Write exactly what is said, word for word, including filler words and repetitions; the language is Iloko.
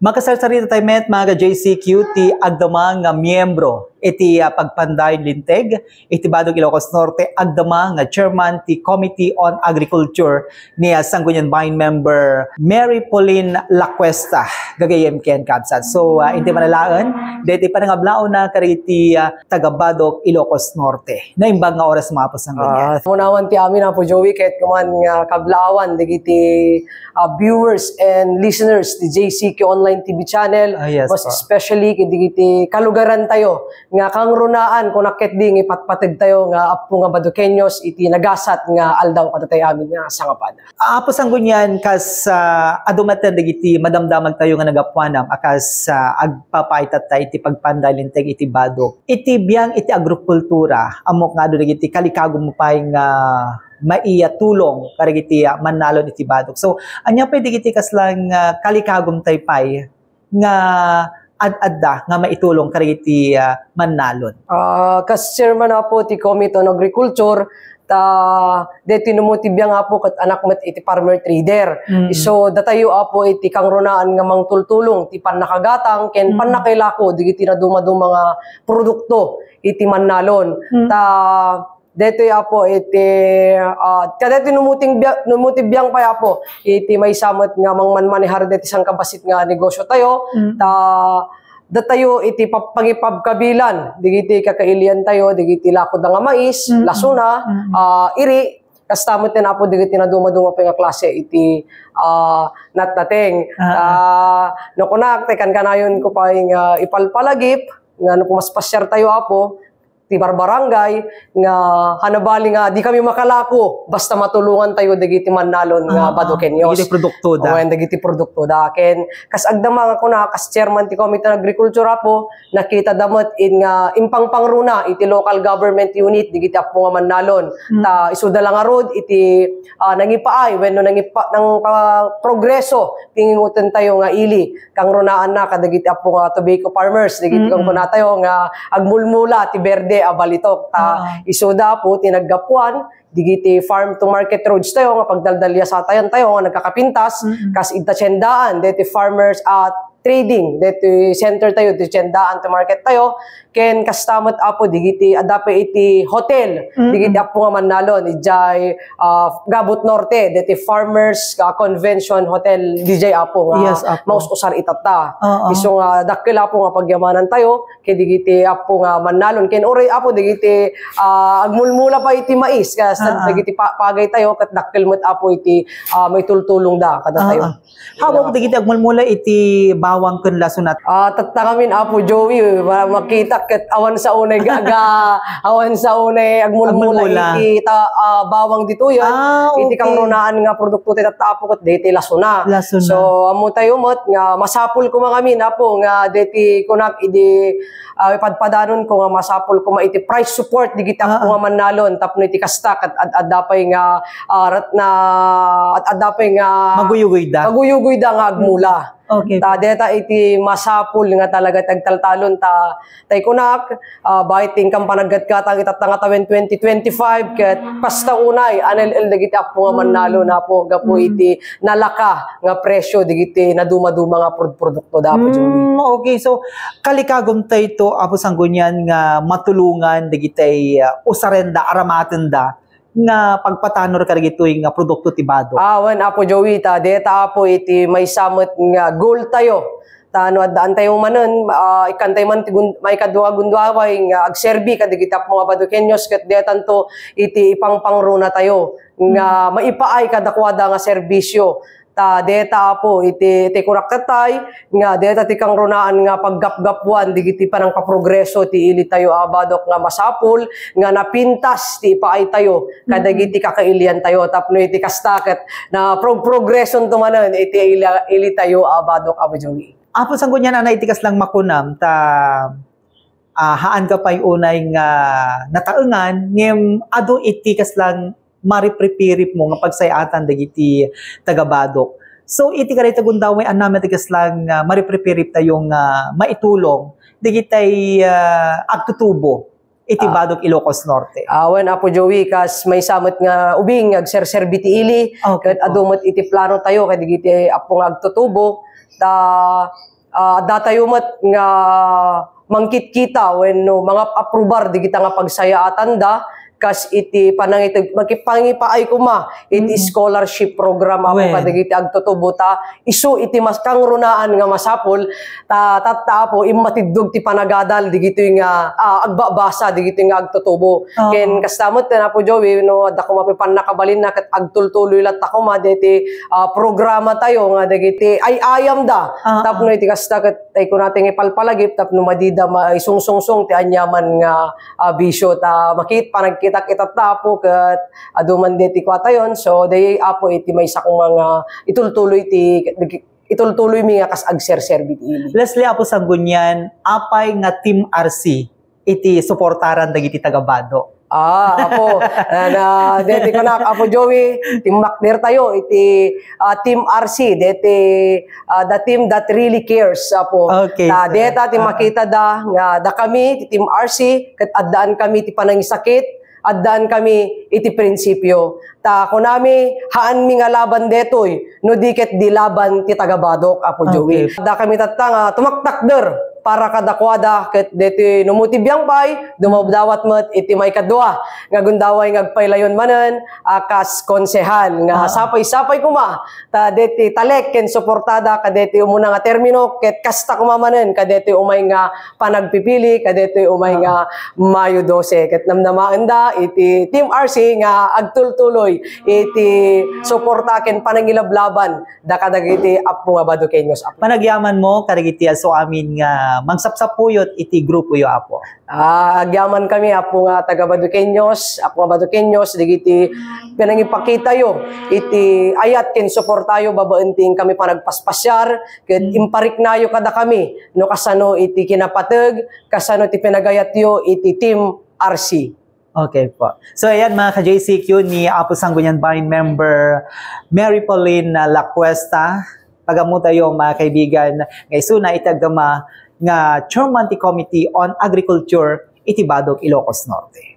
Makasarsarita tayo met, mga ka-J C Q, ti agdama nga miyembro iti, ah, pagpandayon linteg iti Badog Ilocos Norte, agdama nga chairman ti Committee on Agriculture ni, ah, Sangguniang Bayan member Mary Pauline Lacuesta, gagayyem ken kabsat. So, ah, inti manalaen, deti panangablaawna kadagiti, ah, taga Badog Ilocos Norte. Naimbag nga oras, mga Apo Sanggunian. Ah, mapunawan ti amin, Apo Joey, ket kuman nga kablaawan dagiti, ah, viewers and listeners ti J C Q Online T V channel, Ah, yes, most po. especially kadagiti kalugaran tayo nga kangrunaan, kunak ketdi nga ipatpateg tayo nga Apo nga Badoqueños iti nagasat nga aldaw kadatayo amin nga sangapada. Apo Sanggunian, kas, ah, adu met dagiti madamdamag tayo nga nagapuanam, a kas, ah, agpapaitatta iti pagpanda linteg iti badog. Iti biang iti agrikultura, ammok nga adu dagiti kalikagum pay nga maiya tulong kadagiti, ah, mannalon iti badog. So, ania pay dagiti kaslang, ah, kalikagum tay pay nga ad-adda nga maitulong kadagiti, ah, mannalon? Ah, kas chairman, Apo, ti Committee on Agriculture, ta deti no mo ti biang, Apo, ket anak met iti farmer trader. Mm. So, datayo, Apo, iti kangrunaan nga mangtultulong ti pannakagatang ken Mm. pannakailako dagiti naduma-duma nga produkto iti mannalon. Mm. Ta detoy, Apo, iti, ah, kadeti no mo ti bia-, no mo ti biang pay, Apo, iti maysa met nga mangmanmanehar deti sangkabassit nga negosyo tayo, Mm. ta datayo iti pap-, pangipabkabilan dagiti kakailian tayo, dagiti lakoda nga mais, Mm-mm. lasuna, Mm-mm. ah, iri, kasta met ten, Apo, dagiti naduma-duma pay nga klase iti, ah, natnateng. Ah. Ah, no kunak, tay kankanayon ko pay nga ipalpalagip, nga no pumaspasiar tayo, Apo, ti barbarangay, nga hanabali nga di kami makalako, basta matulongan tayo dagiti mannalon nga Ah, Badoqueños. dagiti produkto da. Wen, dagiti produkto da. Ken, kas agdama nga kuna, kas chairman ti Committee on Agriculture, Apo, nakita da met in nga impangpangruna iti local government unit, dagiti Apo nga mannalon. Mm. Ta, isuda la ngarud iti, ah, nangipaay, wenno nangipa-, nang pa-, progreso, ti ngingoten tayo nga ili. Kangrunaanna kadagiti Apo nga tobacco farmers, dagiti Mm-mm. kunkunatayo nga agmulmula ti berde a balitok. Ta Ah. isuda, Apo, ti naggapuan, dagiti farm to market roads tayo nga pagdaldaliasatayan tayo nga nagkakapintas, Mm-mm. kas ita tiendaan, dagiti farmers at trading, dagiti center tayo, ti tiendaan ti market tayo, ken kasta met, Apo, dagiti adda pay iti hotel, Mm-mm. dagiti Apo nga mannalon, idiay, ah, Gabot Norte, dagiti Farmers, ah, Convention Hotel, didiay, Apo, nga Yes, Apo. maus-usar itatta. Oo. Isu nga dakkel, Apo, nga pagyamanan tayo, ket dagiti Apo nga mannalon, ken uray, Apo, dagiti, ah, agmulmula pay iti mais, kas Ah, ah. dagiti pa-, pagay tayo, ket dakkel met, Apo, iti, ah, maitultulong da kadatayo. Ah, ah. Haw, dagiti agmulmula iti bawang ken lasuna. Ah, tatta ngamin, Apo Joey, ma-, makita ket awan sa unay ga-, ga-, awan sa unay agmulmula Agmulmula. iti ta-, ah, bawang ditoy, ah. Ah, Iti okay. kangrunaan nga produkto ti tatta, Apo, ket deti lasuna. Lasuna. So, ammo tayo met nga masapul koma ngamin, Apo, nga deti kunak idi, ah, ipadpadanon ko nga masapul koma iti price support dagiti Apo Ah. nga mannalon tapno iti kasta ket ad-, adda pay nga, ah, rat-, na, ad-, adda pay nga Maguyugoy da. maguyugoy da nga agmula. Okay. Ta deta iti masapul nga talaga ti agtaltalon ta, tay kunak, ah, bay ti inkam panaggatgatang itatta nga tawen twenty twenty-five, ket kasta unay, anel-el dagiti Apo nga Hmm. mannalon, Apo, gapu Hmm. iti nalaka nga presyo dagiti naduma-duma nga prod-, produkto da, Apo Joey. Hmm, okay. So, kalikagum tay to, Apo Sanggunian, nga matulongan dagiti, ah, usarenda, aramatenda, nga pagpatanor kadagitoy nga produkto ti badog. Ah, wen, Apo Joey, ta deta, Apo, iti maysa met nga goal tayo. Ta no addaan tayo manen, ah, ikkan tayo man ti gun-, maikadua nga gunduaway nga agserbi kadagiti Apo nga Badoqueños ket detanto iti ipangpangruna tayo nga Mm. maipaay kadakuada nga serbisio. Ta deta, Apo, iti, iti kunak ket tay, nga deta ti kangrunaan nga paggapgapuan dagiti panangpaprogreso ti ili tayo a badok nga masapul, nga napintas ti ipaay tayo kadagiti Mm. kakailian tayo. Tapno iti kasta ket na prog-, progreson to manen iti ili, ili tayo a badok, Apo Joey. Apo Sanggunian, ana iti kaslang makunam, ta, ah, haan ka pay unay nga nataengan, ngem adu iti kaslang maripiripirip mo nga pagsay-atan dagiti taga-badok. So, iti kadayta gundaway, ania met ti kaslang, ah, maripiripirip tayo nga maitulong dagitay, ah, agtutubo iti Ah. Badok Ilocos Norte? Ah, wen, Apo Joey, kas maysa met nga ubing nga agserserbi ti ili, Okay ket po. adu met iti plano tayo kadagiti Apo nga agtutubo, ta Ah, datayo met nga mangkitkita wenno mangap-aprobar digita nga pagsayaatanda kas iti panangiteg-, makipangipaay koma iti Mm. scholarship program, Apo, Wen. kadagiti agtutubo ta isu iti mas kangrunaan nga masapul ta tatta, Apo, immatiddog ti panagadal digitoy nga, ah, agbabasa digitoy nga agtutubo. Oo. Ken kasta met, Apo Joey, no, adda koma pay pannakabalinna ket agtultuloy latta koma deti, ah, programa tayo nga dagiti ay-ayamda. Ah, Tapno ah. iti kasta ket ay kunata nga ipalpalagip tapno madida maisungsungsong ti aniaman nga, ah, bisyo ta makit-, panagkitak itatta, Apo, ket adu man deti kuatayon. So, dayay, Apo, iti maysa koma nga itultuloy ti, itultuloy mi nga kas agserserbi ti ili. Leslie, Apo Sanggunian, apay nga Team R C iti suportaran dagiti taga-Badoc? Ah, Apo, ah, na, deti kunak, Apo Joey, timmakder tayo iti, ah, Team R C, deti, ah, the team that really cares, Apo. Okay, Ta sir. deta ti Ah. makitada nga da kami ti Team R C, ket addaan kami ti panangisakit, addaan kami iti prinsipio. Ta kunami, haanmi nga laban detoy, no di ket di laban ti taga-Badoc, Apo Joey. Okay. Adda kami tatta nga tumaktakder para kadakuada, ket detoy no mo ti biang pay, dumawdawat met iti maikadua nga gundaway nga agpaylayon manen a kas konsehal nga Ah. sapay-sapay koma ta deti talek ken suportada kadeti umuna nga termino, ket kasta koma manen kadeti umay nga panagpipili kadeti umay Ah. nga Mayo dose. Ket namnamaenda iti Team R C nga agtultuloy iti suporta ken panangilablaban da kadagiti Apo nga Badoqueños, Apo. Panagyaman mo kadagiti aso amin nga mangsapsapuyot iti grupoyo, Apo. Ah, agyaman kami, Apo nga taga Badoqueños, Apo nga Badoqueños, dagiti pinangipakitayo iti ayat ken suportayo babaen ti inkami panagpaspasiar, ket Mm. impariknayo kadakami no kasano iti kinapateg, kasano ti pinagayatyo iti Team R C. Okay po. So, ayan, mga ka-J C Q, ni Apo Sanggunian Bayan member Mary Pauline, ah, Lacuesta. Pagammon tayo, mga kaibigan, nga isuna iti agama nga chairman ti Committee on Agriculture iti Badoc, Ilocos Norte.